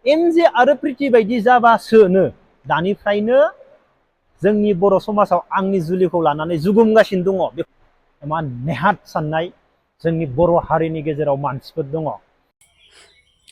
MJ आरो प्रिति बायदि जाबासोनो दानिफ्रायनो जोंनि बर' समाजाव आंनि जुलिखौ लानानै जुगुमगासिनो दङ। बे मा नेहाथ साननाय जोंनि बर' हारिनि गेजेराव मानसिफोर दङ।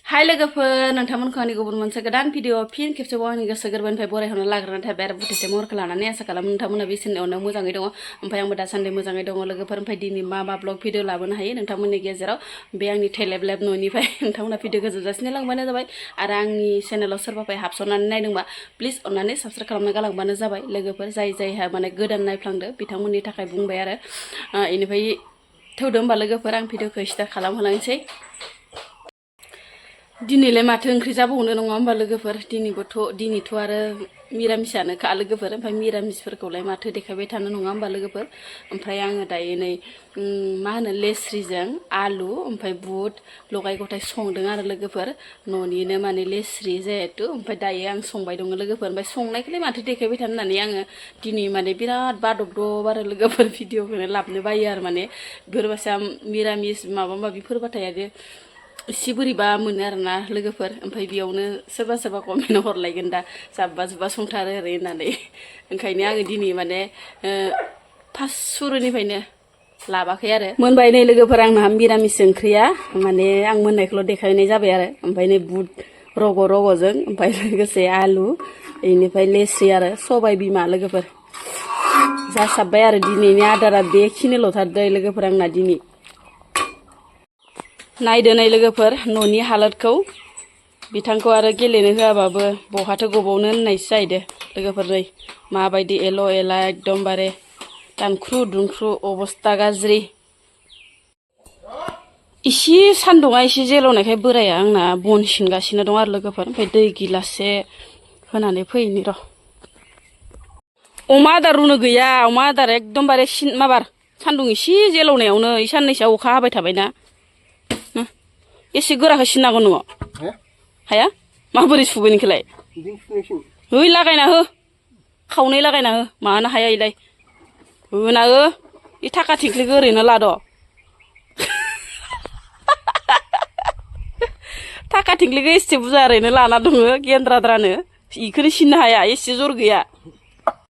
हाय लोगोफोर, नोंथांमोनखौ आंनि गुबुन मोनसे गोदान भिडिअ फिन खेबसेबाव आंनि गोसो गोरबोनिफ्राय बरायहरनो लाग्रोनाय थाबाय आरो बुथिसे महरखौ लानानै आसा खालामो नोंथांमोना बे सिनेमायावनो मोजाङै दङ। ओमफ्राय आंबो दासान्दि मोजाङै दङ लोगोफोर। ओमफ्राय दिनै मा ब्लग भिडिअ लाबोनो हायो नोंथांमोननि गेजेराव बे आंनि थेलेब लेब न'निफ्राय नोंथांमोना भिडिअखौ जोबजासिनो लांबानो जाबाय। आरो आंनि चेनेलाव सोरबाफोर हाबसननानै नायदोंबा प्लिज अननानै साबस्क्राइब खालामना गालांबानो जाबाय लोगोफोर। जायहा माने गोदान नायफ्लांदो बिथांमोननि थाखाय बुंबाय आरो इनिफ्राय थौदो होमबा लोगोफोर आं भिडिअखौ स्टार्ट खालामहोलांसै। दिनैलाय माथो ओंख्रि जाबावनो नङा होमबा लोगोफोर। दिनैथ' आरो मिरामिसानोखा लोगोफोर। ओमफ्राय मिरामिसफोरखौलाय माथो देखायबाय थानो नङा होमबा लोगोफोर। ओमफ्राय आङो दायो नै मा होनो लेस्रिजों आलु ओमफ्राय बुट लगाय गथाय संदों आरो लोगोफोर। न'निनो माने लेस्रि जिहेथु। ओमफ्राय दायो आं संबाय दङ लोगोफोर। ओमफ्राय संनायखौलाय माथो देखायबाय थानो होननानै आङो दिनै माने बिराद बादब आरो लोगोफोर। भिडिअखौनो लाबोनो बायो आरो माने बेफोरबायसा मिरामिस माबा माबिफोरबाथाय आरो इसे बोरैबा मोनो आरोना लोगोफोर। ओमफ्राय बेयावनो सोरबा कमेन्ट हरलायगोन दा जाब्बा जुब्बा संथारो ओरै होननानै। ओंखायनो आङो दिनै माने फार्स्ट सुरुनिफ्रायनो लाबाखै आरो। मोनबाय नै लोगोफोर आंना मिरामिस ओंख्रिया। माने आं मोननायखौल' देखायनाय जाबाय आरो। ओमफ्राय नै बुट रग'जों ओमफ्राय लोगोसे आलु बेनिफ्राय लेस्रि आरो सबाय बिमा लोगोफोर जासाबबाय आरो। दिनैनि आदारा बेखिनिल'थार दै लोगोफोर आंना दिनै। नायदो नै लोगोफोर न'नि हालोदखौ। बिथांखौ आरो गेलेनो होआबाबो बहाथो गबावनो होननायसो जाहैदो लोगोफोर। नै माबायदि एल' एला एकदमबारे दानख्रु दुंख्रु अबस्था गाज्रि। इसे सान्दुङा एसे जेल'नायखाय बोराया आंना बन सिनगासिनो दं आरो लोगोफोर। ओमफ्राय दै गिलाससे होनानै फैनि र'। अमा आदार रुनो गैया। अमा आदार एकदमबारे माबार सान्दुं एसे जेल'नायावनो साननैसोआ अखा हाबाय थाबायना एसे गोराखौ सिननांगौ नोङो हाया माबोरै सुगोन इखौलाय? है लागायना हो, खावनै लागायना हो। मानो हाया इलाय होना हो। इ थाखा थिंख्लिखौ ओरैनो लाद' थाखा थिंख्लिखौ एसे बुरजा ओरैनो लाना दङ गेन्द्राद्रानो। इखौनो सिननो हाया, एसे जर गैया।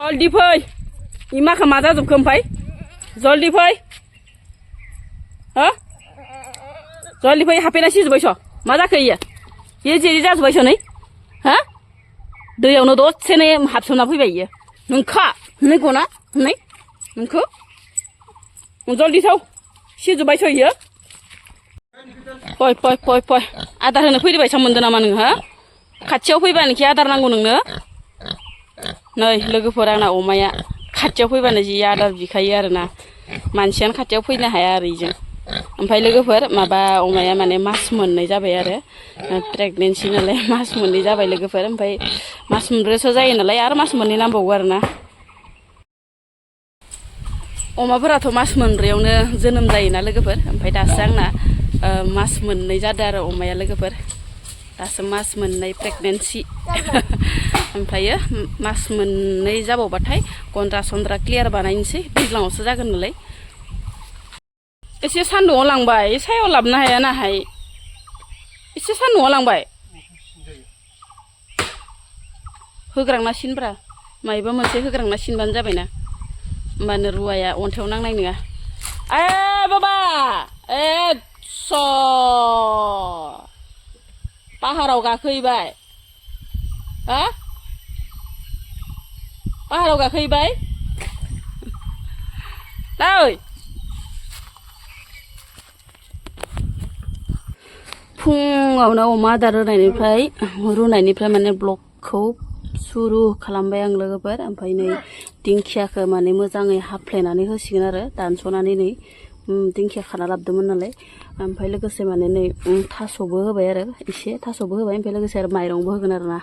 जल्दि फै। इ माखा मा जाजोबखो ओमफ्राय? जल्दि फै हो, जल्दि फै। हाफेना सिजोब्बायस' मा जाखो इयो? इयो जेरै जाजोब्बायस' नै हा दैयावनो दसेनो हाबसोमना फैबाय इयो। नोंखा हनै गना हनै नोंखौ जल्दि थाव सिजोब्बायस' इयो। फै आदार होनो फैबायसा मोनदों नामा नोङो हा? खाथियाव फैबानोखि आदार नांगौ नोंनो। नै लोगोफोर आंना अमाया खाथियाव फैबानो जि आदार बिखायो आरोना। मानसियानो खाथियाव फैनो हाया आरो इजों। ओमफ्राय लोगोफोर माबा अमाया माने मास मोननै जाबाय आरो प्रेगनेन्सि नालाय मास मोननै जाबाय लोगोफोर। ओमफ्राय मास मोनब्रैसो जायो नालाय आरो मास मोननै नांबावगौ आरोना। अमाफोराथ' मास मोनब्रैयावनो जोनोम जायोना लोगोफोर। ओमफ्राय दासो आंना मास मोननै जादों आरो अमाया लोगोफोर। दासो मास मोननै प्रेगनेन्सि। ओमफ्रायो मास मोननै जाबावबाथाय गन्द्रा सन्द्रा क्लियार बानायनोसै। दैज्लाङावसो जागोन नालाय। एसे सान्दुङाव लांबाय, सायाव लाबोनो हाया नाहाय। एसे सान्दुङाव लांबाय होग्रांना सिनब्रा मायबा मोनसे होग्रांना सिनबानो जाबायना। होमबानो रुवाया अन्थायाव नांनाय नङा। बाबा पाहाराव गाखोहैबाय हा? पाहाराव गाखोहैबाय नै। फुङावनो अमा आदार रुनायनिफ्राय माने ब्लगखौ सुरु खालामबाय आं लोगोफोर। ओमफ्राय नै दिंखियाखौ माने मोजाङै हाफ्लेनानै होसिगोन आरो दानस'नानै। नै दिंखिया खाना लाबोदोंमोन नालाय। ओमफ्राय लोगोसे माने नै थास'बो होबाय आरो एसे थास'बो होबाय। ओमफ्राय लोगोसे आरो माइरंबो होगोन आरोना।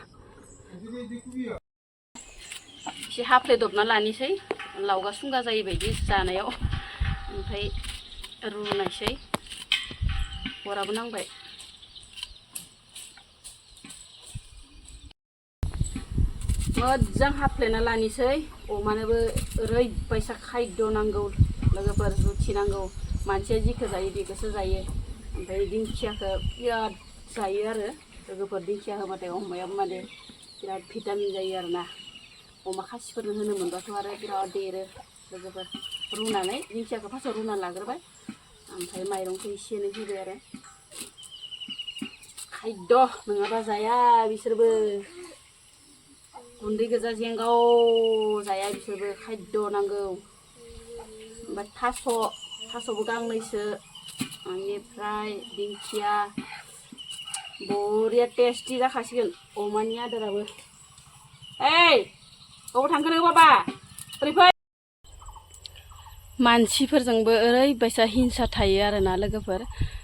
एसे हाफ्लेदबना लानोसै लावगा सुंगा जायै बायदि जानायाव। ओमफ्राय रुनायसै अराबो नांबाय। मोजां हाफ्लेना लानोसै। अमानोबो ओरैबायसा खायद' नांगौ लोगोफोर, रुथि नांगौ। मानसिया जिखौ जायो बेखौसो जायो। ओमफ्राय दिंखियाखौ बिराद जायो आरो लोगोफोर दिंखिया होबाथाय अमायाबो माने बिराद भिटामिन जायो आरोना अमा खासिफोरनो होनो मोनबाथ' आरो बिराद देरो लोगोफोर रुनानै दिंखियाखौ फार्स्टआव रुना लाग्रोबाय ओमफ्राय माइरंखौ एसे एनै होबाय आरो खायद नङाबा जाया बिसोरबो गुन्दै गोजा जेंगाव जाया बिसोरबो खायद नांगौ ओमफ्राय थास'बो गांनैसो बेनिफ्राय दिंखिया बरिया टेस्टि जाखासिगोन अमानि आदाराबो ओइ बबाव थांखो नों बाबा ओरै फै मानसिफोरजोंबो ओरैबायसा हिंसा थायो आरोना लोगोफोर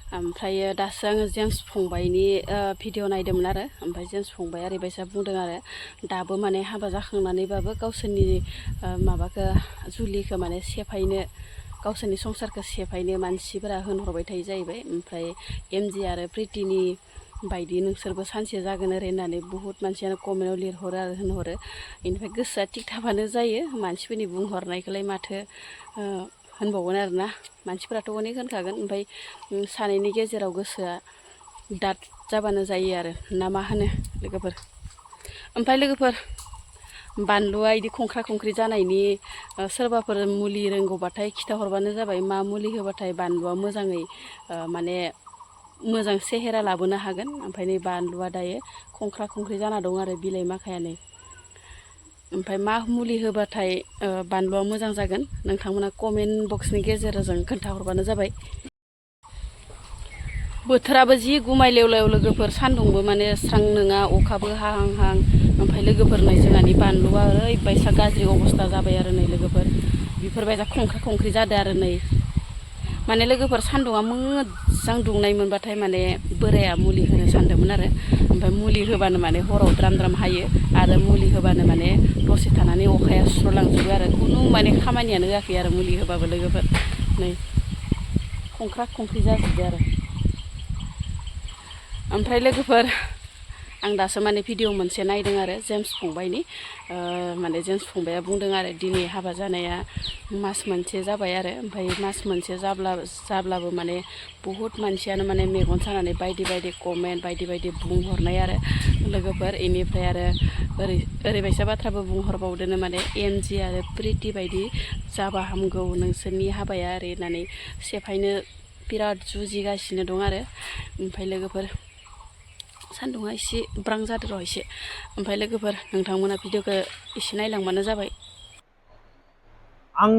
ओमफ्रायो दासो आङो जेम्स फंबायनि भिडिअ नायदोंमोन आरो ओमफ्राय जेम्स फंबाया ओरैबायसा बुंदों आरो दाबो माने हाबा जाखांनानैबाबो गावसोरनि माबाखौ जुलिखौ माने सेफायनो गावसोरनि संसारखौ सेफायनो मानसिफोरा होनहरबाय थायो जाहैबाय ओमफ्राय एमजे आरो प्रिटिनि बायदि नोंसोरबो सानसे जागोन ओरै होननानै बुहुत मानसियानो कमेन्टआव लिरहरो आरो होनहरो बेनिफ्राय गोसोआ थिग थाबानो जायो मानसिफोरनि बुंहरनायखौलाय माथो होनबावगोन आरोना मानसिफोराथ' अनेक होनखागोन ओमफ्राय सानैनि गेजेराव गोसोआ दाद जाबानो जायो आरो ना मा होनो लोगोफोर ओमफ्राय लोगोफोर बानलुआ इदि खंख्रा खंख्रि जानायनि सोरबाफोर मुलि रोंगौबाथाय खिथाहरबानो जाबाय मा मुलि होबाथाय बानलुआ मोजाङै माने मोजां सेहेरा लाबोनो हागोन ओमफ्राय नै बानलुआ दायो खंख्रा खंख्रि जाना दं आरो बिलाइ माखायानो ओमफ्राय मा मुलि होबाथाय बानलुआ मोजां जागोन नोंथांमोना कमेन्ट बक्सनि गेजेरजों खोन्थाहरबानो जाबाय बोथोराबो जि गुमायलेवलेव लोगोफोर सान्दुंबो माने स्रां नङा अखाबो हाहां हां ओमफ्राय लोगोफोर नै जोंहानि बानलुआ ओरैबायसा गाज्रि अबस्था जाबाय आरो नै लोगोफोर बेफोरबायसा खंख्रा खंख्रि जादों आरो नै माने लोगोफोर सान्दुंआ मोजां दुंनाय मोनबाथाय माने बोराया मुलि होनो सानदोंमोन आरो ओमफ्राय मुलि होबानो माने हराव द्राम द्राम हायो आरो मुलि होबानो माने दसे थानानै अखाया सुस्र'लांजोबो आरो खुनु माने खामानियानो होआखै आरो मुलि होबाबो लोगोफोर नै खंख्रा खंख्रि जाजोब्बाय आरो ओमफ्राय लोगोफोर आं दासो माने भिडिअ मोनसे नायदों आरो जेम्स फंबायनि माने जेम्स फंबाया बुंदों आरो दिनै हाबा जानाया मास मोनसे जाबाय आरो ओमफ्राय मास मोनसे जाब्लाबो माने बुहुत मानसियानो माने मेगन सानानै बायदि बायदि कमेन्ट बायदि बायदि बुंहरनाय आरो लोगोफोर इनिफ्राय आरो ओरैबायसा बाथ्राबो बुंहरबावदोनो माने एमजि आरो प्रिति बायदि जाबा हामगौ नोंसोरनि हाबाया ओरै होननानै सेफायनो बिराद जुजिगासिनो दं आरो ओमफ्राय लोगोफोर सान्दुंआ एसे ब्रां जादों र' एसे ओमफ्राय लोगोफोर नोंथांमोना भिडिअखौ एसे नायलांबानो जाबाय आं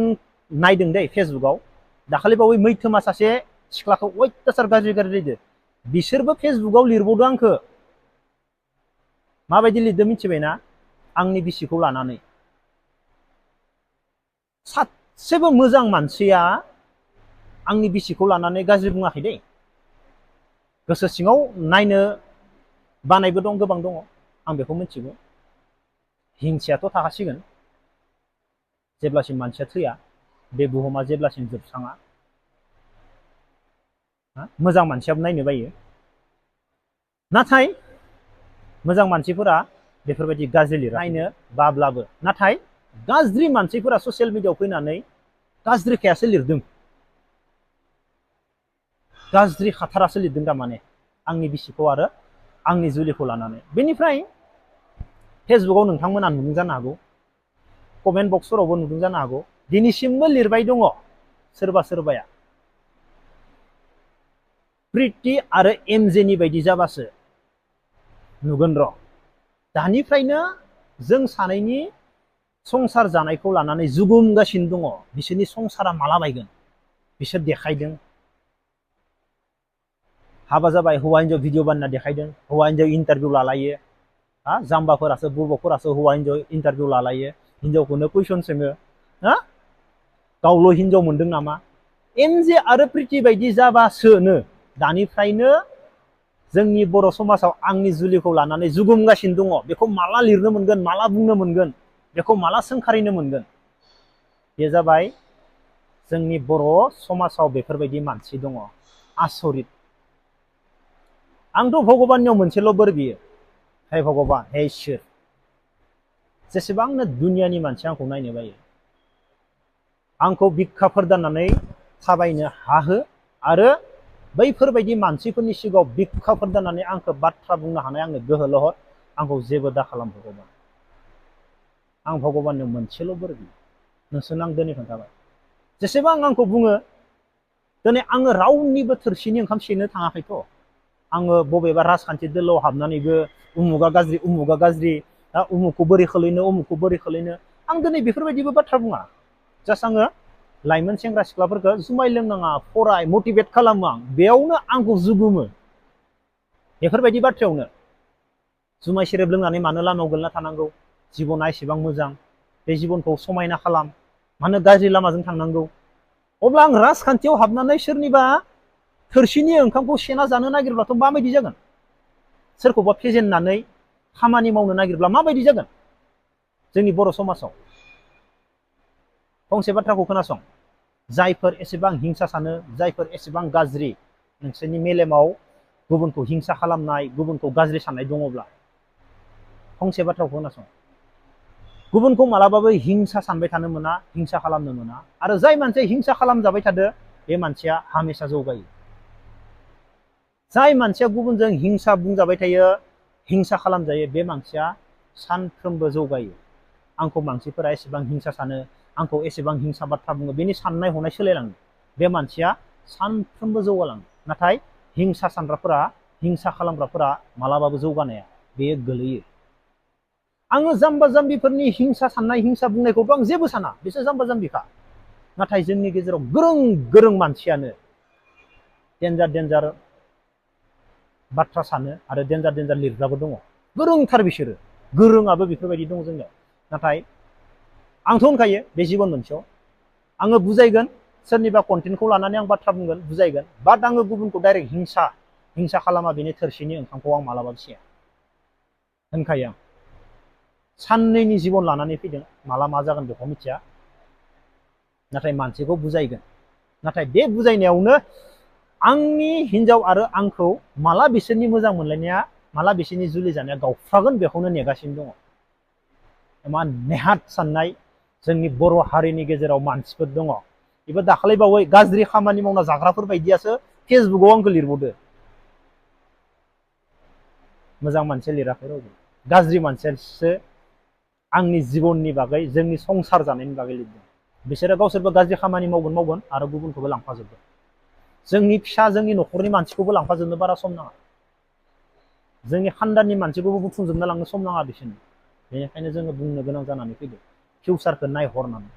नायदों दै फेसबुकआव दाखालि बावै मैथोमा सासे सिख्लाखौ अयथासार गाज्रि लिरदो बिसोरबो फेसबुकआव लिरबावदों आंखौ माबायदि लिरदों मिथिबायना आंनि बिसिखौ लानानै सासेबो मोजां मानसिया आंनि बिसिखौ लानानै गाज्रि बुङाखै दै गोसो सिङाव नायनो बानायबो दं गोबां दङ आं बेखौ मिथिगौ हिंसायाथ' थाखासिगोन जेब्लासिम मानसिया थैया बे बुहुमा जेब्लासिम जोबस्राङा मोजां मानसियाबो नायनो बायो नाथाय मोजां मानसिफोरा बेफोरबायदि गाज्रि लिरा नायनो बाब्लाबो नाथाय गाज्रि मानसिफोरा ससियेल मिडियायाव फैनानै गाज्रिखायासो लिरदों गाज्रि खाथारासो लिरदों थारमाने आंनि बिसिखौ आरो आंनि जुलिखौ लानानै बेनिफ्राय फेसबुकआव नोंथांमोना नुदों जानो हागौ कमेन्ट बक्सफोरावबो नुदों जानो हागौ दिनैसिमबो लिरबाय दङ सोरबा सोरबाया प्रिति आरो एमजेनि बायदि जाबासो नुगोन र' दानिफ्रायनो जों सानैनि संसार जानायखौ लानानै जुगुमगासिनो दङ बिसोरनि संसारा माला बायगोन बिसोर देखायदों हाबा जाबाय हौवा हिन्जाव भिडिअ बानायना देखायदों हौवा हिन्जाव इन्टारभिउ लालायो जाम्बाफोरासो बुरबकफोरासो हौवा हिन्जाव इन्टारभिउ लालायो हिन्जावखौनो कुइसन सोङो गावल' हिन्जाव मोनदों नामा एमजे आरो प्रिति बायदि जाबासोनो दानिफ्रायनो जोंनि बर' समाजाव आंनि जुलिखौ लानानै जुगुमगासिनो दङ बेखौ माला लिरनो मोनगोन माला बुंनो मोनगोन बेखौ माला सोंखारिनो मोनगोन बे जाबाय जोंनि बर' समाजाव बेफोरबायदि मानसि दङ आसरित आंथ' भगबाननियाव मोनसेल' बोर बियो हे भगबान हे इसोर जेसेबांनो दुनियानि मानसि आंखौ नायनो बायो आंखौ भिक्षाफोर दाननानै थाबायनो हाहो आरो बैफोरबायदि मानसिफोरनि सिगाङाव बिखाफोर दोननानै आंखौ बाथ्रा बुंनो हानाय आंनो गोहो लहर आंखौ जेबो दा खालाम भगबान आं भगबाननो मोनसेल' बोर बियो नोंसोरनो आं दिनै खोन्थाबाय जेसेबां आंखौ बुङो दिनै आङो रावनिबो थोरसिनि ओंखाम सेनो थाङाखैथ' आङो बबेबा राजखान्थि दोलोआव हाबनानैबो उमुगा गाज्रि दा उमुखखौ बोरै खोलैनो आं दिनै बेफोरबायदिबो बाथ्रा बुङा जास्ट आङो लाइमोन सेंग्रा सिख्लाफोरखौ जुमाय लोंनाङा फराय मटिभेट खालामो आं बेयावनो आंखौ जुगुमो बेफोरबायदि बाथ्रायावनो जुमाय सेरेब लोंनानै मानो लामायाव गोलैना थानांगौ जिबना एसेबां मोजां बे जिबनखौ समायना खालाम मानो गाज्रि लामाजों थांनांगौ अब्ला आं राजखान्थियाव हाबनानै सोरनिबा थोरसिनि ओंखामखौ सेना जानो नागिरब्लाथ' माबायदि जागोन सोरखौबा फेजेननानै खामानि मावनो नागिरब्ला माबायदि जागोन जोंनि बर' समाजाव फंसे बाथ्राखौ खोनासं जायफोर एसेबां हिंसा सानो जायफोर एसेबां गाज्रि नोंसोरनि मेलेमाव गुबुनखौ हिंसा खालामनाय गुबुनखौ गाज्रि साननाय दङब्ला फंसे बाथ्राखौ खोनासं गुबुनखौ मालाबाबो हिंसा सानबाय थानो मोना हिंसा खालामनो मोना आरो जाय मानसिया हिंसा खालामजाबाय थादो बे मानसिया हामेशा जौगायो जाय मानसिया गुबुनजों हिंसा बुंजाबाय थायो हिंसा खालामजायो बे मानसिया सानफ्रोमबो जौगायो आंखौ मानसिफोरा एसेबां हिंसा सानो आंखौ एसेबां हिंसा बाथ्रा बुङो बेनि साननाय हनाय सोलायलाङो बे मानसिया सानफ्रोमबो जौगालाङो नाथाय हिंसा सानग्राफोरा हिंसा खालामग्राफोरा मालाबाबो जौगानाया बेयो गोलैयो आङो जाम्बा जाम्बिफोरनि हिंसा साननाय हिंसा बुंनायखौथ' आं जेबो साना बिसोर जाम्बा जाम्बिखा नाथाय जोंनि गेजेराव गोरों मानसियानो डेन्जार बाथ्रा सानो आरो डेन्जार लिरग्राबो दङ गोरोंथार बिसोरो गोरोङाबो बेफोरबायदि दङ जोंनियाव नाथाय आंथ' होनखायो बे जिबन मोनसेयाव आङो बुजायगोन सोरनिबा कन्टेन्टखौ लानानै आं बाथ्रा बुंगोन बुजायगोन बाट आङो गुबुनखौ डाइरेक्ट हिंसा खालामा बेनि थोरसिनि ओंखामखौ आं मालाबाबो सेया होनखायो आं साननैनि जिबन लानानै फैदों माला मा जागोन बेखौ मिथिया नाथाय मानसिखौ बुजायगोन नाथाय बे बुजायनायावनो आंनि हिनजाव आरो आंखौ माला बिसोरनि मोजां मोनलायनाया माला बिसोरनि जुलि जानाया गावफ्रागोन बेखौनो नेगासिनो दङ मा नेहाथ साननाय जोंनि बर' हारिनि गेजेराव मानसिफोर दङ बेबो दाखालिबावै गाज्रि खामानि मावना जाग्राफोर बायदियासो फेसबुकआव आंखौ लिरबावदो मोजां मानसि लिराखै रावबो गाज्रि मानसियासो आंनि जिबननि बागै जोंनि संसार जानायनि बागै लिरदों बिसोरो गावसोरबो गाज्रि खामानि मावगोन आरो गुबुनखौबो लांफाजोबगोन जोंनि फिसा जोंनि न'खरनि मानसिखौबो लांफाजोबनो बारा सम नाङा जोंनि खानदाननि मानसिखौबो बुथुमजोबना लांनो सम नाङा बिसोरनो बेनिखायनो जोङो बुंनो गोनां जानानै फैदों फिउचारखौ नायहरनानै